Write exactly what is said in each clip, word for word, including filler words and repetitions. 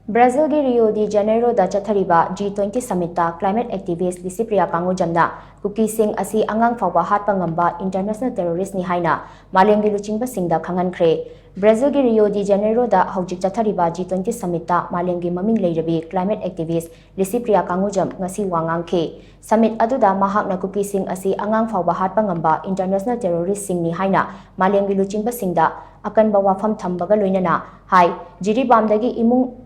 ꯕ꯭ꯔꯥꯖꯤꯜꯒꯤ ꯔꯤꯑꯣ ꯗꯤ ꯖꯦꯅꯦꯔꯣꯗ ꯆꯠꯊꯔꯤꯕ G twenty ꯁꯃꯤꯠꯇ climate ꯑꯦꯛꯇꯤꯚꯤꯁ꯭ꯠ Licypriya ꯀꯥꯡꯉꯨꯖꯝꯅ ꯀꯨꯀꯤꯁꯤꯡ ꯑꯁꯤ ꯑꯉꯥꯡ ꯐꯥꯎꯕ ꯍꯥꯠꯄ ꯉꯝꯕ ꯏꯟꯇꯔꯅꯦꯁꯅꯦꯜ ꯇꯦꯔꯣꯔꯤꯁ꯭ꯠꯅꯤ ꯍꯥꯏꯅ ꯃꯥꯂꯦꯝꯒꯤ ꯂꯨꯆꯤꯡꯕꯁꯤꯡꯗ ꯈꯪꯍꯟꯈ꯭ꯔꯦ꯫ ꯕ꯭ꯔꯥꯖꯤꯜꯒꯤ ꯔꯤꯑꯣ ꯗꯤ ꯖꯦꯅꯦꯔꯣꯗ ꯍꯧꯖꯤꯛ ꯆꯠꯊꯔꯤꯕ ꯖꯤ ꯇ꯭ꯋꯦꯟꯇꯤ ꯁꯃꯤꯠꯇ ꯃꯥꯂꯦꯝꯒꯤ ꯃꯃꯤꯡ ꯂꯩꯔꯕꯤ ꯀ꯭ꯂꯥꯏꯃꯦꯠ ꯑꯦꯛꯇꯤꯚꯤꯁ꯭ꯠ ꯂꯤꯁꯤꯄ꯭ꯔꯤꯌꯥ ꯀꯥꯡꯉꯨꯖꯝ ꯉꯁꯤ ꯋꯥ ꯉꯥꯡꯈꯤ꯫ ꯁꯃꯤꯠ ꯑꯗꯨꯗ ꯃꯍꯥꯛꯅ ꯀꯨꯀꯤꯁꯤꯡ ꯑꯁꯤ ꯑꯉꯥꯡ ꯐꯥꯎꯕ ꯍꯥꯠꯄ ꯉꯝꯕ ꯏꯟꯇꯔꯅꯦꯁꯅꯦꯜ ꯇꯦꯔꯣꯔꯤꯁ꯭ꯠꯁꯤꯡꯅꯤ ꯍꯥꯏꯅ ꯃꯥꯂꯦꯝꯒꯤ ꯂꯨꯆꯤꯡꯕꯁꯤꯡꯗ ꯑꯀꯟꯕ ꯋꯥꯐꯝ ꯊꯝꯕꯒ ꯂꯣꯏꯅꯅ ꯍꯥꯏ, ꯖꯤꯔꯤꯕꯥꯝꯗꯒꯤ ꯏꯃꯨꯡ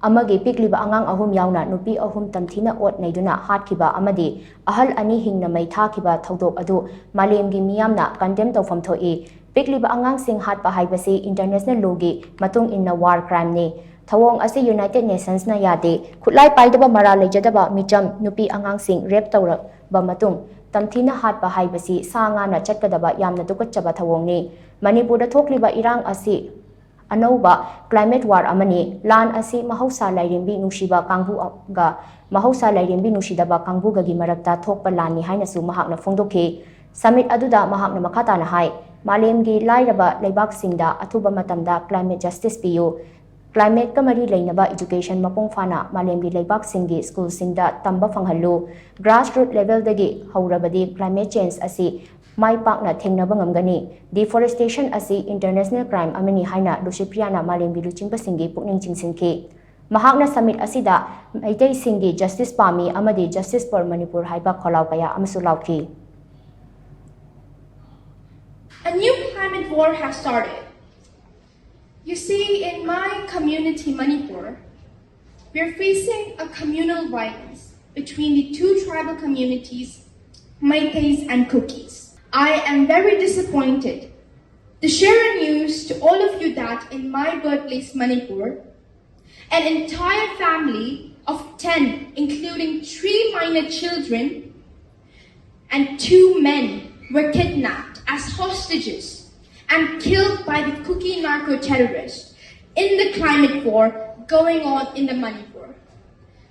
ꯑꯃꯒꯤ ꯄꯤꯛꯂꯤꯕ ꯑꯉꯥꯡ ꯑꯍꯨꯝ ꯌꯥꯎꯅ ꯅꯨꯄꯤ ꯑꯍꯨꯝ ꯇꯝꯊꯤꯅ ꯑꯣꯠ ꯅꯩꯗꯨꯅ ꯍꯥꯠꯈꯤꯕ ꯑꯃꯗꯤ ꯑꯍꯜ ꯑꯅꯤ ꯍꯤꯡꯅ ꯃꯩ ꯊꯥꯈꯤꯕ ꯊꯧꯗꯣꯛ ꯑꯗꯨ ꯃꯥꯂꯦꯝꯒꯤ ꯃꯤꯌꯥꯝꯅ ꯀꯟꯗꯦꯝ ꯇꯧꯐꯝ ꯊꯣꯛꯏ꯫ ꯄꯤꯛꯂꯤꯕ ꯑꯉꯥꯡꯁꯤꯡ ꯍꯥꯠꯄ ꯍꯥꯏꯕꯁꯤ ꯏꯟꯇꯔꯅꯦꯁꯅꯦꯜ ꯂꯣꯒꯤ ꯃꯇꯨꯡ ꯏꯟꯅ ꯋꯥꯔ ꯀ꯭ꯔꯥꯏꯝꯅꯤ꯫ ꯊꯧꯑꯣꯡ ꯑꯁꯤ ꯌꯨꯅꯥꯏꯇꯦꯗ ꯅꯦꯁꯟꯁꯅ ꯌꯥꯗꯦ꯫ ꯈꯨꯠꯂꯥꯏ ꯄꯥꯏꯗꯕ ꯃꯔꯥꯜ ꯂꯩꯖꯗꯕ ꯃꯤꯆꯝ ꯅꯨꯄꯤ ꯑꯉꯥꯡꯁꯤꯡ ꯔꯦꯞ ꯇꯧꯔꯕ ꯃꯇꯨꯡ ꯇꯝꯊꯤꯅ ꯍꯥꯠꯄ ꯍꯥꯏꯕꯁꯤ ꯁꯥ ꯉꯥꯅ ꯆꯠꯀꯗꯕ ꯌꯥꯝꯅ ꯇꯨꯀꯠꯆꯕ ꯊꯧꯑꯣꯡꯅꯤ꯫ ꯃꯅꯤꯄꯨꯔꯗ ꯊꯣꯛꯂꯤꯕ ꯏꯔꯥꯡ ꯑꯁꯤ ꯑꯅꯧꯕ ꯀ꯭ꯂꯥꯏꯃꯦꯠ ꯋꯥꯔ ꯑꯃꯅꯤ꯫ ꯂꯥꯟ ꯑꯁꯤ ꯃꯍꯧꯁꯥ ꯂꯥꯏꯔꯦꯝꯕꯤ ꯅꯨꯡꯁꯤꯕ ꯀꯥꯡꯕꯨꯒ ꯃꯍꯧꯁꯥ ꯂꯥꯏꯔꯦꯝꯕꯤ ꯅꯨꯡꯁꯤꯗꯕ ꯀꯥꯡꯕꯨꯒꯒꯤ ꯃꯔꯛꯇ ꯊꯣꯛꯄ ꯂꯥꯟꯅꯤ ꯍꯥꯏꯅꯁꯨ ꯃꯍꯥꯛꯅ ꯐꯣꯡꯗꯣꯛꯈꯤ꯫ ꯁꯃꯤꯠ ꯑꯗꯨꯗ ꯃꯍꯥꯛꯅ ꯃꯈꯥ ꯇꯥꯅ ꯍꯥꯏ, ꯃꯥꯂꯦꯝꯒꯤ ꯂꯥꯏꯔꯕ ꯂꯩꯕꯥꯛꯁꯤꯡꯗ ꯑꯊꯨꯕ ꯃꯇꯝꯗ ꯀ꯭ꯂꯥꯏꯃꯦꯠ ꯖꯁꯇꯤꯁ ꯄꯤꯌꯨ꯫ ꯀ꯭ꯂꯥꯏꯃꯦꯠꯀ ꯃꯔꯤ ꯂꯩꯅꯕ ꯏꯗꯨꯀꯦꯁꯟ ꯃꯄꯨꯡ ꯐꯥꯅ ꯃꯥꯂꯦꯝꯒꯤ ꯂꯩꯕꯥꯛꯁꯤꯡꯒꯤ ꯁ꯭ꯀꯨꯜꯁꯤꯡꯗ ꯇꯝꯕ ꯐꯪꯍꯜꯂꯨ꯫ ꯒ꯭ꯔꯥꯁꯔꯨꯠ ꯂꯦꯚꯦꯜꯗꯒꯤ ꯍꯧꯔꯕꯗꯤ ꯀ꯭ꯂꯥꯏꯃꯦꯠ ꯆꯦꯟꯖ ꯑꯁꯤ ꯃꯥꯏ ꯄꯥꯛꯅ ꯊꯦꯡꯅꯕ ꯉꯝꯒꯅꯤ꯫ ꯗꯤꯐꯣꯔꯦꯁꯇꯦꯁꯟ ꯑꯁꯤ ꯏꯟꯇꯔꯅꯦꯁꯅꯦꯜ ꯀ꯭ꯔꯥꯏꯝ ꯑꯃꯅꯤ ꯍꯥꯏꯅ ꯂꯨꯁꯤꯄ꯭ꯔꯤꯌꯥꯅ ꯃꯥꯂꯦꯝꯒꯤ ꯂꯨꯆꯤꯡꯕꯁꯤꯡꯒꯤ ꯄꯨꯛꯅꯤꯡ ꯆꯤꯡꯁꯤꯟꯈꯤ꯫ ꯃꯍꯥꯛꯅ ꯁꯃꯤꯠ ꯑꯁꯤꯗ ꯃꯩꯇꯩꯁꯤꯡꯒꯤ ꯖꯁꯇꯤꯁ ꯄꯥꯝꯃꯤ ꯑꯃꯗꯤ Justice for Manipur ꯍꯥꯏꯕ ꯈꯣꯜꯂꯥꯎ ꯀꯌꯥ ꯑꯃꯁꯨ ꯂꯥꯎꯈꯤ꯫ A new climate war has started. You see, in my community, Manipur, we're facing a communal violence between the two tribal communities, Meiteis and Kukis. I am very disappointed to share a news to all of you that in my birthplace, Manipur, an entire family of ten, including three minor children and two men, were kidnapped as hostages and killed by the Kuki narco terrorists in the climate war going on in the Manipur.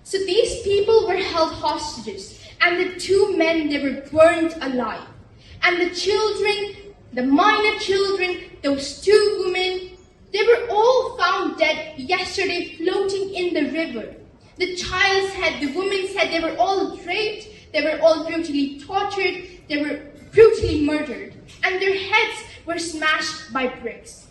So these people were held hostages, and the two men, they were burned alive. And the children, the minor children, those two women, they were all found dead yesterday floating in the river. The child's head, the woman's head, they were all raped, they were all brutally tortured, they were brutally murdered, and their heads were smashed by bricks.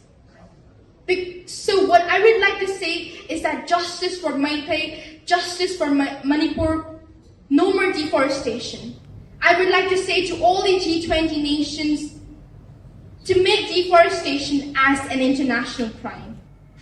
Be- So what I would like to say is that justice for Meitei, justice for Ma- Manipur, no more deforestation. I would like to say to all the G twenty nations to make deforestation as an international crime.